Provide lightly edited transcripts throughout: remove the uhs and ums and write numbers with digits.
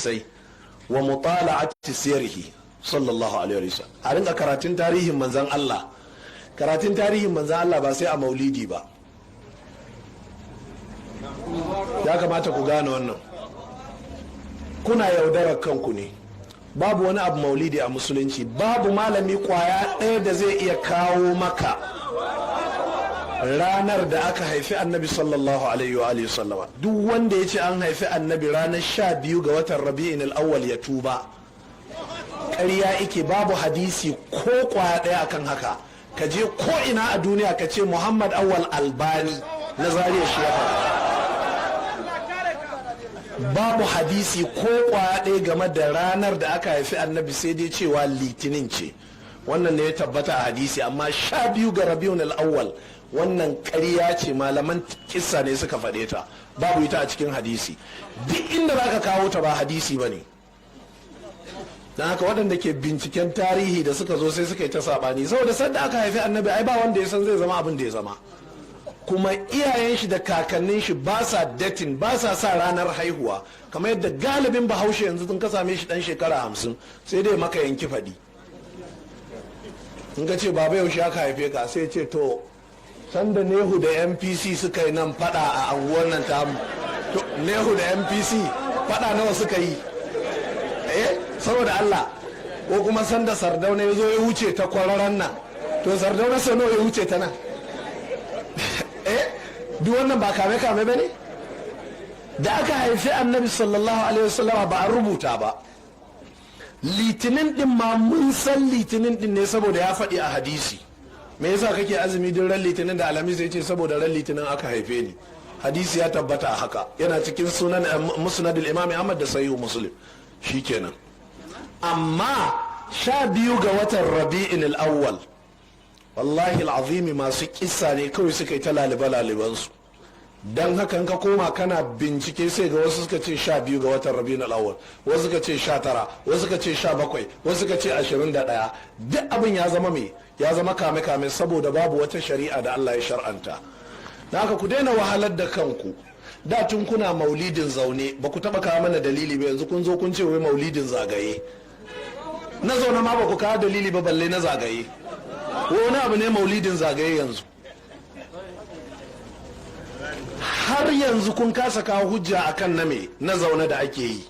hadisai. Wa mutala'ati siyarihi sallallahu alaihi wasallam, a rinka karatun tarihin manzon Allah. Karatun tarihin manzon Allah ba sai a maulidi ba. Ya kamata ku gane wannan, kuna yaudarar kanku ne. Babu wani abu maulidi a musulunci. Babu malami kwaya ɗaya da zai iya kawo maka ranar da aka haifi Annabi sallallahu alaihi wa alihi sallama. Duk wanda ya ce an haifi Annabi ranar 12 ga watan Rabi'in al-Awwal, ya tuba, ƙarya ike. Babu hadisi ko kwaya ɗaya akan haka. Ka je ko ina a duniya ka ce Muhammad Awwal Albani na Zariya shi ya faɗa. Babu hadisi ko kwaya ɗaya game da ranar da aka haifi Annabi, sai dai cewa Litinin ce. Wannan ne ya tabbata a hadisi. Amma 12 ga Rabi'un al-Awwal, wannan ƙarya ce, malaman kissa ne suka faɗe ta, babu ita a cikin hadisi. Duk inda za ka kawo ta, ba hadisi ba ne. Don haka waɗanda ke binciken tarihi da suka zo, sai suka yi ta saɓani, saboda sanda aka haifi Annabi, ai ba wanda ya san zai zama abin da ya zama. Kuma iyayen shi da kakannin shi ba sa dating, ba sa sa ranar haihuwa, kamar yadda galibin Bahaushe yanzu tun ka same shi dan shekara 50, sai dai maka yanki faɗi. In ka ce, "Baba, yaushe aka haife ka?" sai ce, "To, sanda Nehu da NPC suka yi nan fada a anguwar nan tamu." To, Nehu da NPC fada nawa suka yi? Eh, saboda Allah. Ko kuma sanda Sardauna ya zo ya wuce ta kwararan nan. To, Sardauna sau nawa ya wuce ta nan? Eh, duk wannan ba kame kame ba ne. Da aka haifi Annabi sallallahu alaihi wasallama, ba an rubuta ba. Litinin din ma, mun san Litinin din ne saboda ya faɗi a hadisi. "Me yasa kake azumi duk ran Litinin da Alhamis?" Ya ce, "Saboda ran Litinin aka haife ni." Hadisi ya tabbata a haka, yana cikin sunan Musnad al-Imam Ahmad da Sahihu Muslim. Shikenan. Amma 12 ga watan Rabi'in al-Awwal, wallahi al'azimi, masu kissa ne kawai suka yi ta laliba lalibansu. Don haka ka koma kana bincike, sai ga wasu suka ce 12 ga watan Rabi'in al-Awwal, wasu suka ce 19, wasu suka ce 17, wasu suka ce 21. Duk abin ya zama me? Ya zama kame kame, saboda babu wata shari'a da Allah ya shar'anta. Da haka ku daina wahalar da kanku. Da tun kuna maulidin zaune, ba ku taba kawo mana dalili ba. Yanzu kun zo kun ce wai maulidin zagaye. Na zaune ma ba ku kawo dalili ba, balle na zagaye. Wani abu ne maulidin zagaye yanzu? Har yanzu kun kasa kawo hujja akan na me, na zaune da ake yi.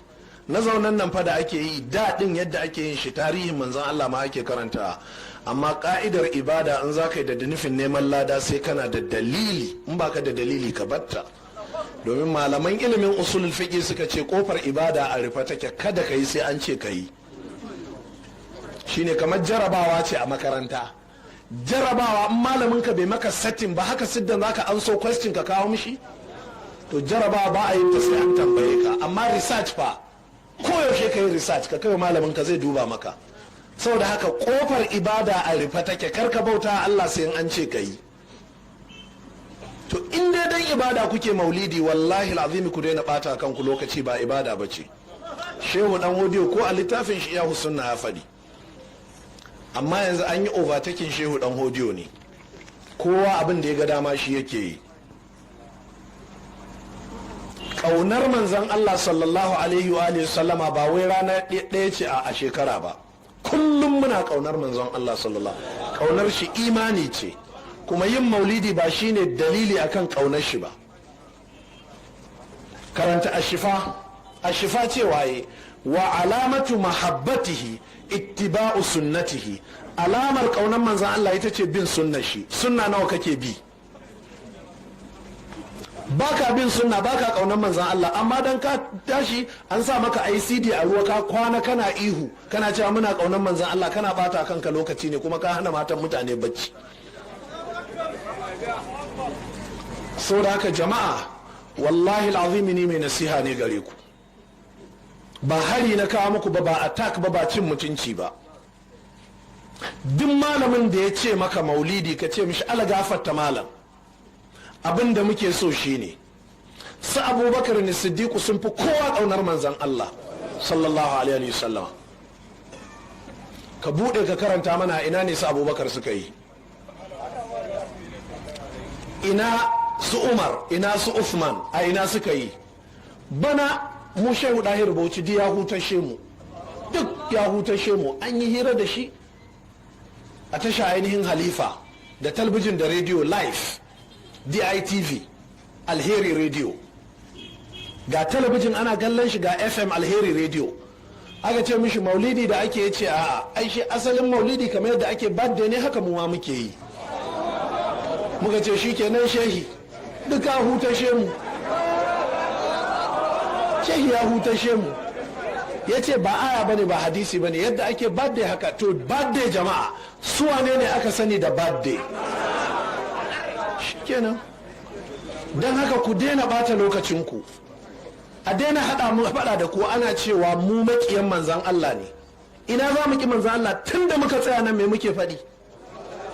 Na zaunen nan fa da ake yi daɗin, yadda ake yin shi, tarihin Manzon Allah ma ake karanta. Amma ka'idar ibada, in za ka yi da nufin neman lada, sai kana da dalili. In baka da dalili, ka batta. Domin malaman ilimin usulul fiqh suka ce kofar ibada a rufe take, kada ka yi sai an ce ka yi. Shine kamar jarabawa ce a makaranta. Jarabawa, in malamin ka bai maka setting ba, haka siddan zaka an so question ka kawo mishi? To, jarabawa ba a yin ta sai an tambaye ka. Amma research fa, koyaushe ka yi research, ka kai malamin ka, zai duba maka. Saboda haka kofar ibada a rufe take, kar ka bauta Allah sai an ce ka yi. To, in dai dan ibada kuke maulidi, wallahi alazimi ku daina bata kanku lokaci, ba ibada bace. Shehu Dan Hodiyo ko a littafin shi ya Sunna ya faɗi. Amma yanzu an yi overtaking Shehu Dan Hodiyo ne, kowa abin da ya ga dama shi yake yi. Ƙaunar Manzan Allah sallallahu alaihi wa sallama ba wai rana ɗaya ce a shekara ba. Kullum muna ƙaunar Manzon Allah sallallahu. Ƙaunar shi imani ce. Kuma yin maulidi ba shine dalili akan ƙaunar shi ba. Karanta Ashifa. Ashifa cewa yi wa alamatu mahabbatihi ittiba'u sunnatihi. Alamar ƙaunar Manzon Allah ita ce bin sunnar shi. Sunna nawa kake bi? Baka bin sunna, baka kaunar Manzan Allah. Amma dan ka tashi an sa maka ICD a ruwa, ka kwana kana ihu, kana cewa muna kaunar Manzan Allah, kana bata kanka lokaci ne, kuma ka hana matan mutane bacci. Saboda haka jama'a, wallahi al'azimi, ni mai nasiha ne gare ku. Ba hari na kawo muku ba, ba attack ba, ba cin mutunci ba. Duk malamin da ya ce maka maulidi, ka ce mishi, "Ala gafarta malam, abin da muke so shine su Abubakar ne Siddiqu sun fi kowa ƙaunar Manzan Allah sallallahu alaihi wasallam. Ka buɗe ka karanta mana ina ne su Abubakar suka yi, ina su Umar, ina su Uthman, a ina suka yi?" Bana Mu Shehu Dahir Bauchi ya hutashe mu, duk ya hutashe mu. An yi hira da shi a tasha ainihin Halifa da talbijin da rediyo live, DITV, Alheri Radio. Ga talabijin ana kallon shi, ga FM Alheri Radio. Aka ce mishi maulidi da ake ce a'a, ai shi asalin maulidi kamar yadda ake birthday ne, haka mu ma muke yi. Muka ce shi kenan, shehi, duka hutashe mu. Shehi ya hutashe mu, ya ce ba aya bane, ba hadisi bane, yadda ake birthday haka. To, birthday jama'a, su wane ne aka sani da birthday? Shikenan. Don haka ku daina bata lokacinku, a daina haɗa mu faɗa da ku ana cewa mu maƙiyan manzan Allah ne. Ina za mu ki manzan Allah? Tun da muka tsaya nan, me muke faɗi?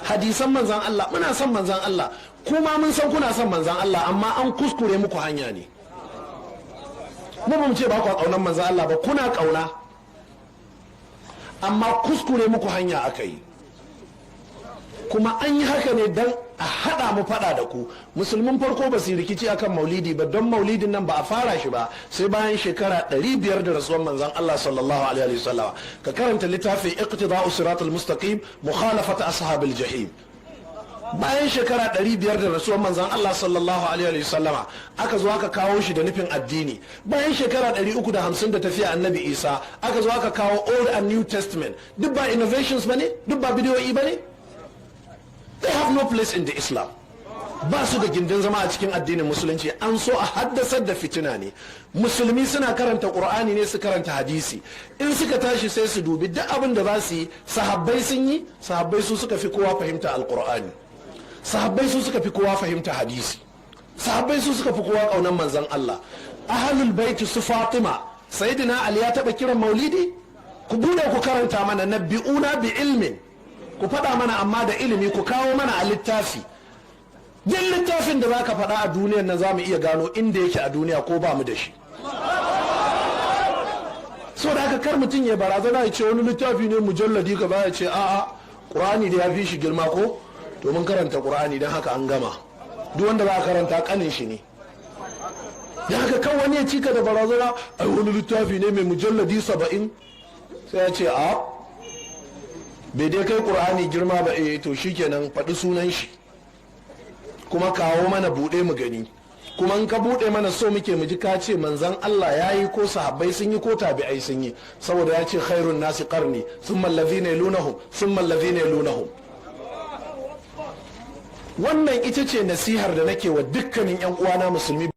Hadisan manzan Allah. Muna son manzan Allah, kuma mun san kuna son manzan Allah, amma an kuskure muku hanya ne. Mu ba mu ce ba ku ƙaunar manzan Allah ba, kuna ƙauna, amma kuskure muku hanya aka yi. Kuma an yi haka ne don a haɗa mu faɗa da ku. Musulmin farko ba su rikici akan maulidi ba, don maulidin nan ba a fara shi ba sai bayan shekara 500 da rasuwan manzon Allah sallallahu alaihi wasallam. Ka karanta littafin Iqtida'u Siratal Mustaqim Mukhalafat Ashabil Jahim. Bayan shekara 500 da rasuwan manzon Allah sallallahu alaihi wasallama aka zo aka kawo shi da nufin addini. Bayan shekara 350 da tafiya Annabi Isa aka zo aka kawo Old and New Testament. Duk ba innovations bane, duk ba bidiyoyi bane. They have no place in the Islam. Ba su da gindin zama a cikin addinin Musulunci. An so a haddasar da fitina ne. Musulmi suna karanta Qur'ani ne, su karanta hadisi. In suka tashi sai su dubi duk abin da za su yi, sahabbai sun yi? Sahabbai su suka fi kowa fahimta Alqur'ani, sahabbai su suka fi kowa fahimta hadisi, sahabbai su suka fi kowa kaunan manzon Allah, Ahlul Baiti, su Fatima, Sayyidina Ali. Ya taba kiran maulidi? Ku bude ku karanta mana. Nabbi'una bi ilmin, ku faɗa mana amma da ilimi, ku kawo mana a littafi. Duk littafin da za ka faɗa a duniyar nan, za mu iya gano inda yake a duniya ko ba mu da shi. So da haka kar mutum ya barazana ya ce wani littafi ne mujalladi ka ba, ya ce a'a, Ƙur'ani da ya fi shi girma ko. To, mun karanta Ƙur'ani, don haka an gama. Duk wanda ba a karanta kanin shi ne. Don haka kan wani ya cika da barazana, ai wani littafi ne mai mujalladi 70, sai ya ce a bai dai kai Ƙur'ani girma ba. Eh, to shikenan, faɗi sunan shi kuma kawo mana, buɗe mu gani. Kuma in ka buɗe mana, so muke mu ji ka ce manzan Allah ya yi, ko sahabbai sun yi, ko tabi'ai sun yi, saboda ya ce khairun nasi qarni, thumma allazina yalunahum, thumma allazina yalunahum. Wannan ita ce nasihar da nake wa dukkanin yan uwana musulmi.